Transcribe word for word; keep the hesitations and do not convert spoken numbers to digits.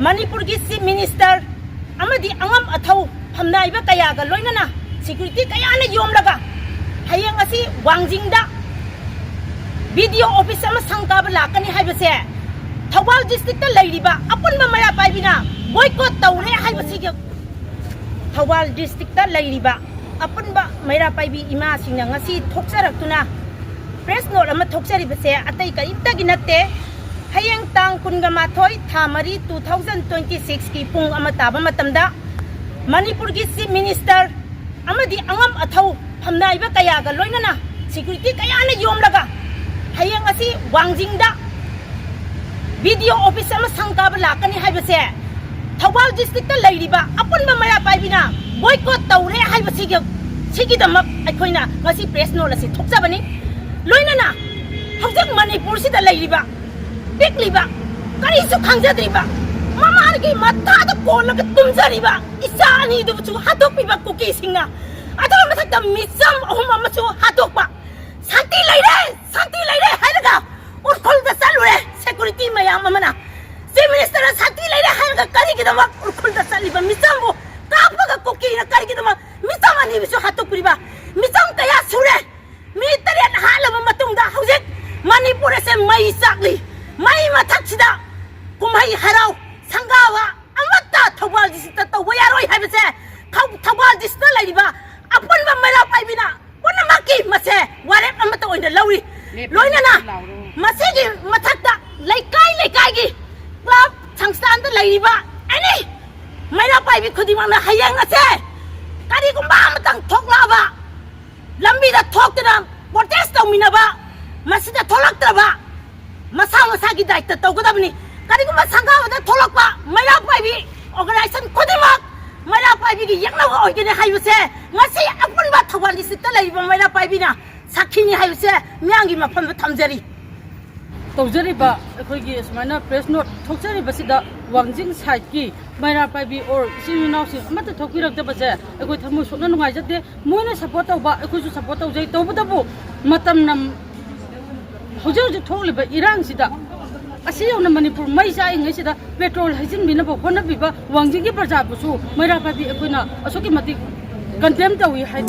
ꯃꯅꯤꯄꯨꯔꯒꯤ Chief Minister ꯑꯃꯗꯤ ꯑꯉꯝ ꯑꯊꯧ ꯐꯝꯅꯥꯏꯕ ꯀꯌꯥꯒ ꯂꯣꯏꯅꯅ security ꯀꯌꯥꯅ ꯌꯣꯝꯂꯒ ꯍꯌꯦꯡ ꯑꯁꯤ ꯋꯥꯡꯖꯤꯡꯗ BDO office ꯑꯃ ꯁꯪ ꯀꯥꯕ ꯂꯥꯛꯀꯅꯤ ꯍꯥꯏꯕꯁꯦ ꯊꯧꯕꯥꯜ districtꯇ ꯂꯩꯔꯤꯕ ꯑꯄꯨꯟꯕ ꯃꯩꯔꯥ ꯄꯥꯏꯕꯤꯅ boycott ꯇꯧꯔꯦ ꯍꯥꯏꯕꯁꯤꯒꯤ ꯊꯧꯕꯥꯜ districtꯇ ꯂꯩꯔꯤꯕ ꯑꯄꯨꯟꯕ ꯃꯩꯔꯥ ꯄꯥꯏꯕꯤ ꯏꯃꯥꯁꯤꯡꯅ ꯉꯁꯤ ꯊꯣꯛꯆꯔꯛꯇꯨꯅ press note ꯑꯃ ꯊꯣꯛꯆꯔꯤꯕꯁꯦ ꯑꯇꯩ ꯀꯔꯤꯝꯇꯒꯤ ꯅꯠꯇꯦ꯫ ꯍꯌꯦꯡ ꯇꯥꯡ ꯀꯨꯟꯒ ꯃꯥꯊꯣꯏ, ꯊꯥ ꯃꯔꯤ, two thousand twenty sixꯀꯤ ꯄꯨꯡ ꯑꯃ ꯇꯥꯕ ꯃꯇꯝꯗ ꯃꯅꯤꯄꯨꯔꯒꯤ Chief Minister ꯑꯃꯗꯤ ꯑꯉꯝ ꯑꯊꯧ ꯐꯝꯅꯥꯏꯕ ꯀꯌꯥꯒ ꯂꯣꯏꯅꯅ security ꯀꯌꯥꯅ ꯌꯣꯝꯂꯒ ꯍꯌꯦꯡ ꯑꯁꯤ ꯋꯥꯡꯖꯤꯡꯗ BDO office ꯑꯃ ꯁꯪ ꯀꯥꯕ ꯂꯥꯛꯀꯅꯤ ꯍꯥꯏꯕꯁꯦ ꯊꯧꯕꯥꯜ districtꯇ ꯂꯩꯔꯤꯕ ꯑꯄꯨꯟꯕ ꯃꯩꯔꯥ ꯄꯥꯏꯕꯤꯅ boycott ꯇꯧꯔꯦ ꯍꯥꯏꯕꯁꯤꯒꯤ, ꯁꯤꯒꯤꯗꯃꯛ ꯑꯩꯈꯣꯏꯅ ꯉꯁꯤ press note ꯑꯁꯤ ꯊꯣꯛꯆꯕꯅꯤ꯫ ꯂꯣꯏꯅꯅ ꯍꯧꯖꯤꯛ ꯃꯅꯤꯄꯨꯔꯁꯤꯗ ꯂꯩꯔꯤꯕ ꯄꯤꯛꯂꯤꯕ, ꯀꯔꯤꯁꯨ ꯈꯪꯖꯗ꯭ꯔꯤꯕ, ꯃꯃꯥꯒꯤ ꯃꯊꯥꯗ ꯀꯣꯜꯂꯒ ꯇꯨꯝꯖꯔꯤꯕ ꯏꯆꯥ ꯑꯅꯤꯗꯨꯕꯨꯁꯨ ꯍꯥꯠꯇꯣꯛꯄꯤꯕ ꯀꯨꯀꯤꯁꯤꯡꯅ, ꯑꯗꯨꯒꯤ ꯃꯊꯛꯇ ꯃꯤꯆꯝ ꯑꯍꯨꯝ ꯑꯃꯁꯨ ꯍꯥꯠꯇꯣꯛꯄ꯫ ꯁꯥꯟꯇꯤ ꯂꯩꯔꯦ, ꯁꯥꯟꯇꯤ ꯂꯩꯔꯦ ꯍꯥꯏꯔꯒ ꯎꯔꯈꯨꯜꯗ ꯆꯠꯂꯨꯔꯦ security ꯃꯌꯥꯝ ꯑꯃꯅ꯫ Chief Minister ꯁꯥꯟꯇꯤ ꯂꯩꯔꯦ ꯍꯥꯏꯔꯒ ꯀꯔꯤꯒꯤꯗꯃꯛ ꯎꯔꯈꯨꯜꯗ ꯆꯠꯂꯤꯕ ꯃꯤꯆꯝꯕꯨ ꯀꯥꯞꯄꯒ ꯀꯨꯀꯤꯅ ꯀꯔꯤꯒꯤꯗꯃꯛ ꯃꯤꯆꯝ ꯑꯅꯤꯕꯨꯁꯨ ꯍꯥꯠꯇꯣꯛꯄꯤꯔꯤꯕ? ꯃꯤꯆꯝ ꯀꯌꯥ ꯁꯨꯔꯦ꯫ ꯃꯤ ꯇꯔꯦꯠ ꯍꯥꯠꯂꯕ ꯃꯇꯨꯡꯗ ꯍꯧꯖꯤꯛ ꯃꯅꯤꯄꯨꯔ ꯑꯁꯦ ꯃꯩ ꯆꯥꯛꯂꯤ꯫ ꯃꯩ ꯃꯊꯛꯁꯤꯗ ꯀꯨꯝꯍꯩ ꯍꯔꯥꯎ, ꯁꯪꯒꯥꯕ ꯑꯃꯠꯇ ꯊꯧꯕꯥꯜ districtꯇ ꯇꯧꯕ ꯌꯥꯔꯣꯏ ꯍꯥꯏꯕꯁꯦ ꯊꯧ-, ꯊꯧꯕꯥꯜ districtꯇ ꯂꯩꯔꯤꯕ ꯑꯄꯨꯟꯕ ꯃꯩꯔꯥ ꯄꯥꯏꯕꯤꯅ ꯄꯨꯝꯅꯃꯛꯀꯤ ꯃꯁꯦ ꯋꯥꯔꯦꯞ ꯑꯃꯠꯇ ꯑꯣꯏꯅ ꯂꯧꯔꯤ꯫ ꯂꯦꯞꯄ ꯂꯣꯏꯅꯅ ꯂꯥꯎꯔꯣ꯫ ꯃꯁꯤꯒꯤ ꯃꯊꯛꯇ ꯂꯩꯀꯥꯏ ꯂꯩꯀꯥꯏꯒꯤ club ꯁꯪꯁꯊꯥꯟꯗ ꯂꯩꯔꯤꯕ any ꯃꯩꯔꯥ ꯄꯥꯏꯕꯤ ꯈꯨꯗꯤꯡꯃꯛꯅ ꯍꯌꯦꯡ ꯑꯁꯦ ꯀꯔꯤꯒꯨꯝꯕ ꯑꯃꯇꯪ ꯊꯣꯛꯂꯛꯑꯕ, ꯂꯝꯕꯤꯗ ꯊꯣꯛꯇꯨꯅ protest ꯇꯧꯃꯤꯟꯅꯕ, ꯃꯁꯤꯗ ꯊꯣꯛꯂꯛꯇ꯭ꯔꯕ ꯃꯁꯥ ꯃꯁꯥꯒꯤ ꯗꯥꯏꯇ ꯇꯧꯒꯗꯕꯅꯤ꯫ ꯀꯔꯤꯒꯨꯝꯕ ꯁꯪꯒꯥꯕꯗ ꯊꯣꯛꯂꯛꯄ ꯃꯩꯔꯥ ꯄꯥꯏꯕꯤ organization ꯈꯨꯗꯤꯡꯃꯛ ꯃꯩꯔꯥ ꯄꯥꯏꯕꯤꯒꯤ ꯌꯦꯛꯅꯕ ꯑꯣꯏꯒꯅꯤ ꯍꯥꯏꯕꯁꯦ ꯉꯁꯤ ꯑꯄꯨꯟꯕ ꯊꯧꯕꯥꯜ districtꯇ ꯂꯩꯔꯤꯕ ꯃꯩꯔꯥ ꯄꯥꯏꯕꯤꯅ ꯁꯥꯈꯤꯅꯤ ꯍꯥꯏꯕꯁꯦ ꯃꯤꯌꯥꯝꯒꯤ ꯃꯐꯝꯗ ꯊꯝꯖꯔꯤ꯫ ꯇꯧꯖꯔꯤꯕ ꯑꯩꯈꯣꯏꯒꯤ ꯁꯨꯃꯥꯏꯅ press note ꯊꯣꯛꯆꯔꯤꯕꯁꯤꯗ ꯋꯥꯡꯖꯤꯡ sideꯀꯤ ꯃꯩꯔꯥ ꯄꯥꯏꯕꯤ or ꯏꯆꯤꯟ ꯏꯅꯥꯎꯁꯤꯡ ꯑꯃꯠꯇ ꯊꯣꯛꯄꯤꯔꯛꯇꯕꯁꯦ ꯑꯩꯈꯣꯏ ꯊꯃꯣꯏ ꯁꯣꯛꯅ ꯅꯨꯡꯉꯥꯏꯖꯗꯦ꯫ ꯃꯣꯏꯅ support ꯇꯧꯕ ꯑꯩꯈꯣꯏꯁꯨ support ꯇꯧꯖꯩ꯫ ꯇꯧꯕꯇꯕꯨ ꯃꯇꯝꯅ ꯍꯧꯖꯤꯛ ꯍꯧꯖꯤꯛ ꯊꯣꯛꯂꯤꯕ ꯏꯔꯥꯡꯁꯤꯗ ꯑꯁꯤ ꯌꯧꯅ ꯃꯅꯤꯄꯨꯔ ꯃꯩ ꯆꯥꯛꯏꯉꯩꯁꯤꯗ ꯄꯦꯇ꯭ꯔꯣꯜ ꯍꯩꯖꯤꯟꯕꯤꯅꯕ ꯍꯣꯠꯅꯕꯤꯕ ꯋꯥꯡꯖꯤꯡꯒꯤ ꯄ꯭ꯔꯖꯥꯕꯨꯁꯨ ꯃꯩꯔꯥ ꯄꯥꯏꯕꯤ ꯑꯩꯈꯣꯏꯅ ꯑꯁꯨꯛꯀꯤ ꯃꯇꯤꯛ ꯀꯟꯗꯦꯝ ꯇꯧꯏ ꯍꯥꯏ꯫